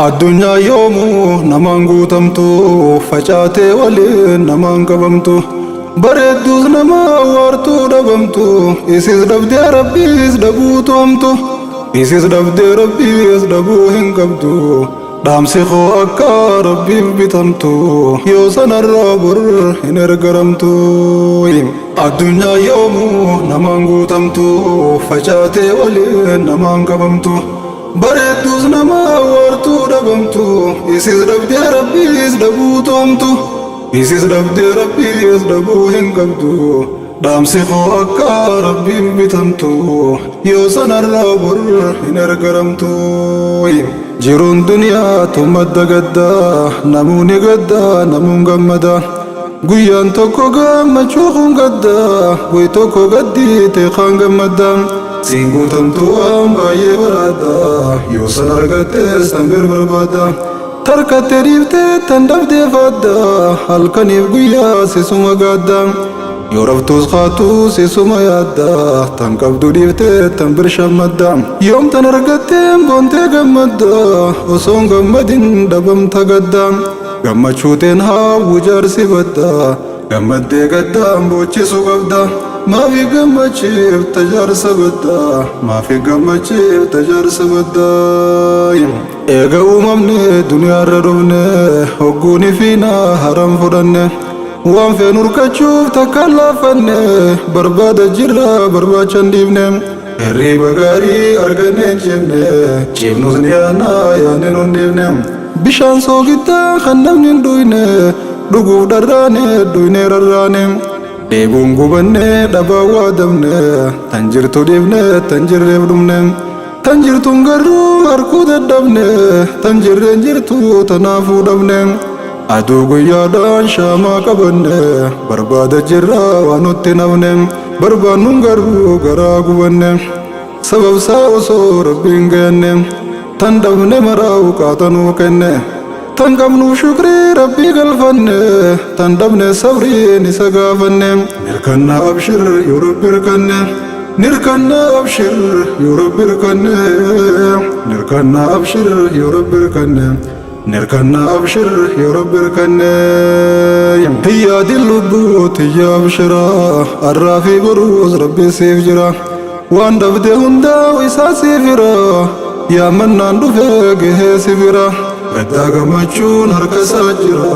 Addunyaa yoomuu namaan guutamtu, facaatee waliin namaan qabamtu. Bareedduus nama waartuu dhabamtu, isis dhabdee Rabbiis dhabuutu hamtu. Isis dhabdee Rabbiis dhabuu hin qabdu. Dhaamsi koo akka Rabbiif bitamtu, yoo sanarraa bor hin ergaramtu. Addunyaa yoomuu namaan guutamtu, facaatee waliin namaan qabamtu. Bareedduus nama waartuu dhabamtu, isis dhabdee Rabbiis dhabuutu hamtu. Isis dhabdee Rabbiis dhabuu hin qabdu. Dhaamsi koo akka Rabbiif bitamtu, yoo sanarraa bor hin ergaramtu. Jiruun duniyaa tun madda gaddaa, namuuni gaddaa, namuun gammada. Guyyaan tokko gammachuu kun gaddaa, guy tokko gaddiite kaan gammadda. Siin guutamtu waan baay'ee baraadda, yoo san argattes tan bir barbaadda. Tarkattee dhiiftee tan dhabdee faadda, halkaniif guyyaa sisuma gaadda. Yoo raftuus kaatuu sisuma yaadda, tan qabdu dhiiftee tan bir shammadda. Yoom tan argatteen boontee gammadda, osoon gammadin dhabamta gadda. Gammachuuteen haawwu jaarsi badda, gammaddee gaddaan boochisu qabda. Maafi gammachiifta jaarsa badda, maafi gammachiifta jaarsa badda. Eega uumamne duniyaarra dhufne, hogguuni fiina haram fudhanne. Waan feenu hirkachuuf takkaan laaffanne, barbaada jirra barbaacha hin dhiifne. Hirriiba gaarii arganne hin ciifne, ciifnus ni yaanna yaanne nun dhiifne. Bishaan soogiddaa kan namni hin dhuyne, dhuguuf dharraane dhuynee rarraane. Dheebuun gubanne dhabaan waadamne, tan jirtu dhiifne tan jirreef dhumne. Tan jirtuun garuu harkuu dadhabne, tan jirreen jirtu tanaafuu dhabne. Aduu guyyaadhaan shaamaa qabanne, barbaada jirra waan nutti nafne. Barbaannuun garuu garaa gubanne, sababsaa osoo Rabbiin gayanne. Tan dhabne maraa uqaatanuu kenne, tan qabnuuf shukrii Rabbii galfanne, tan dhabne sabriin isa gaafanne. Nirkanna abshir yoo Rabbi hirkanne, nirkanna abshir yoo Rabbi hirkanne, nirkanna abshir yoo Rabbi hirkanne, nirkanna abshir yoo Rabbi hirkanne. Hiyyaadin lubbuu tiyya abshira, arraa fi boruus Rabbi siif jira. Waan dhabde hundaa isaa siif hira, yaammannaan dhufee gahee si bira. Gaddaa gammachuun harka isaa jira,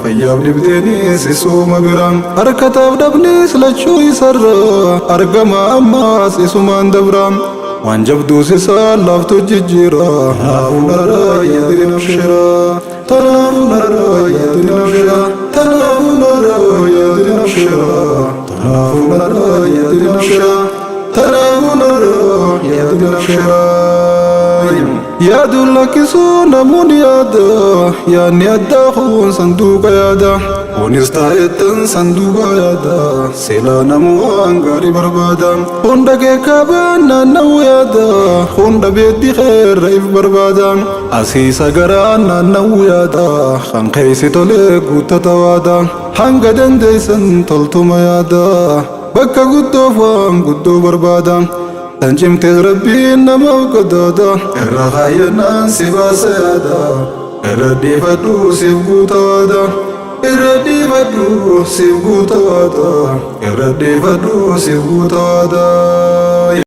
fayyaaf dhibdeenis isuma bira. Harkataaf dhabnis lachuu isarra, argama ammaas isumaan dabra. Waan jabduus isaa laaftu jijjiira, tanaafuu narraa yaadin abshira. Tanaafuu narraa yaadin abshira. Tanaafuu narraa yaadin abshira. Tanaafuu narraa yaadin abshira. Tanaafuu narraa yaadin abshira. Yaaduun lakkisuu namoonni yaada, yaadni addaa kun sanduuqa yaada. Kunis taa'ettan sanduuqa yaada, silaa namuu waan gaarii barbaada. Hunda keekaabaan naanna'uu yaada, hunda beeddi keerra if barbaada. Asiisa garaan naanna'uu yaada, kan keessi tolee guuttata waada. Hanga dandeessan toltuma yaada, bakka guddoof waan guddoo barbaada. Tan cimtees Rabbiin namaaf qadaada, irra kaayyannaan si baasa yaada. Irra dhiifadhu siif guuta waada, irra dhiifadhu siif guuta waada, irra dhiifadhu siif guuta waada.